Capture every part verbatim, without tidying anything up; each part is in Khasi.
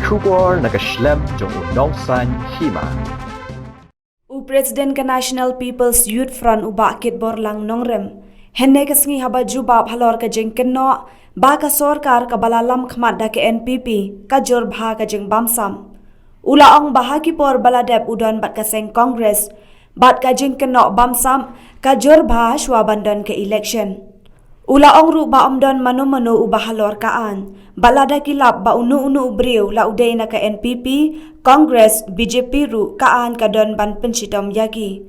Khubor na ka shlem jong u Nongsaiñ Hima. U President ka National People's Youth Front u Bah Kitborlang Nongrim, hynne ka sngi haba jubab halor ka jingkynnoh ba ka sorkar kaba la lam khmat da ka N P P ka jur bha ka jingbamsap, u la ong ba ha ki por ba la dep u don bad ka seng Congress, bad ka jingkynnoh bamsap ka jur bha shuwa ban don ka election. U la ong ruh ba ym don mano mano uba halor ka aiñ, bad lada ki lap ba uno uno u briew la u dei na ka N P P, Congress, B J P ruh ka aiñ ka don ban pynshitom ïa ki.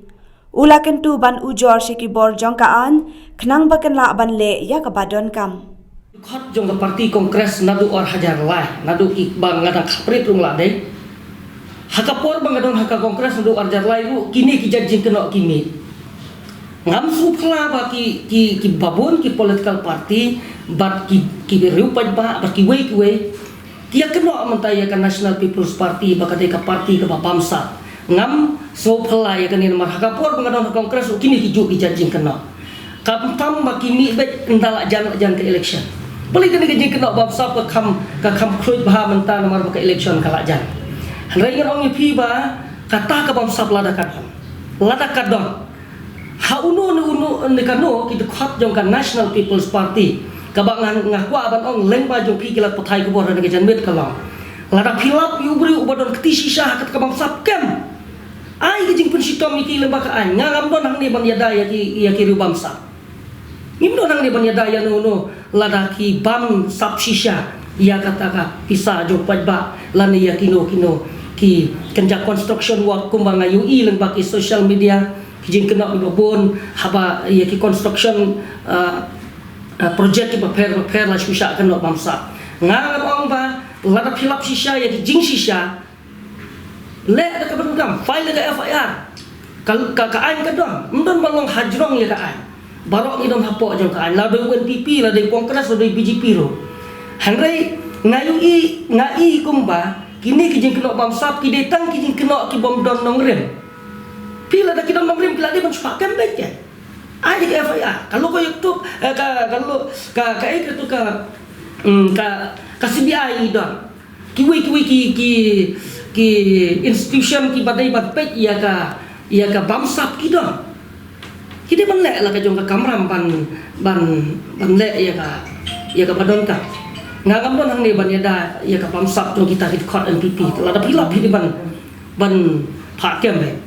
U la kyntu ban ujor sha ki bor jong ka aiñ, khnang ba kin lah ban leh ïa kaba donkam. Khot jong ka party Congress naduh ar hajar lai, naduh ki ba nga dang khaprit rung la dei. Ha ka por ba nga don ha ka Congress naduh ar hajar lai ruh, kine ki jait jingkynnoh ki mih. Ngam sngewphylla ba ki, ki, ki babun ki political party, bad ki, ki riew paidbah, bad kiwei kiwei ki ïa kynnoh mynta ïa ka National People's Party ba ka dei ka party kaba bamsap. Ngam sngewphylla ïa kane namar ha ka por ba nga don ha Congress ruh kine ki juh ki jait jingkynnoh. Khamtam ba ki mih beit ynda la jan la jan ka election. Balei kane ka jingkynnoh bamsap ka kham, ka kham khluit bha mynta namar ba ka election ka la jan. Hynrei ngan ong ïa phi ba kata ka bamsap lada ka don, lada ka don, ha uno ne uno ne kano ki dkhot jong ka National People's Party, kaba nga, nga kwah ban ong lyngba jong phi ki lad pathai khubor ha kane ka janmiet ka long, lada phi lap ïa u briew uba don kti shisha ha kata ka bamsap, kem ai ka jingpynshitom ïa ki lyngba ka aiñ. Nga ngam don hangne ban ïada ïa ki, ïa ki riew bamsap. Ngim don hangne ban ïada ïa uno uno lada ki bamsap shisha ïa kata ka pisa jong paidbah lane ïa kino kino ki kynja construction work kumba nga ïohi lyngba ki social media, ki jingkynnoh kiba bun haba ïa ki construction, uh, uh, project kiba pher ba pher la shu shah kynnoh bamsap. Nga ngam ong ba lada phi lap shisha ïa ki jingshisha, leh da kaba donkam, file da ka F I R. Ka, ka, ka aiñ ka don, ym don ba long hajrong ïa ka aiñ. Baroh ngi don hapoh jong ka aiñ, la dei u N P P, la dei Congress, la dei B J P ruh. Hynrei nga ïohi, nga i kumba kine ki jingkynnoh bamsap ki dei tang ki jingkynnoh ki bym don nongrim. Phi lada ki don nongrim ki la dei ban shu phah kem beit ïa. Ai da ka F I R, ka lo ka YouTube, eh, ka, ka lo ka, ka, eh, ka tu ka, mm, ka, ka C B I i don. Kiwei kiwei ki, ki, ki institution kiba dei ban peit ïa ka, ïa ka bamsap ki don. Ki dei ban leh la ka jong ka kamram ban, ban, ban leh ïa ka, ïa kaba donkam. Nga ngam don hangne ban ïada ïa ka bamsap jong kita ki dkhot N P P. Lada phi lap phi dei ban, ban phah kem beit.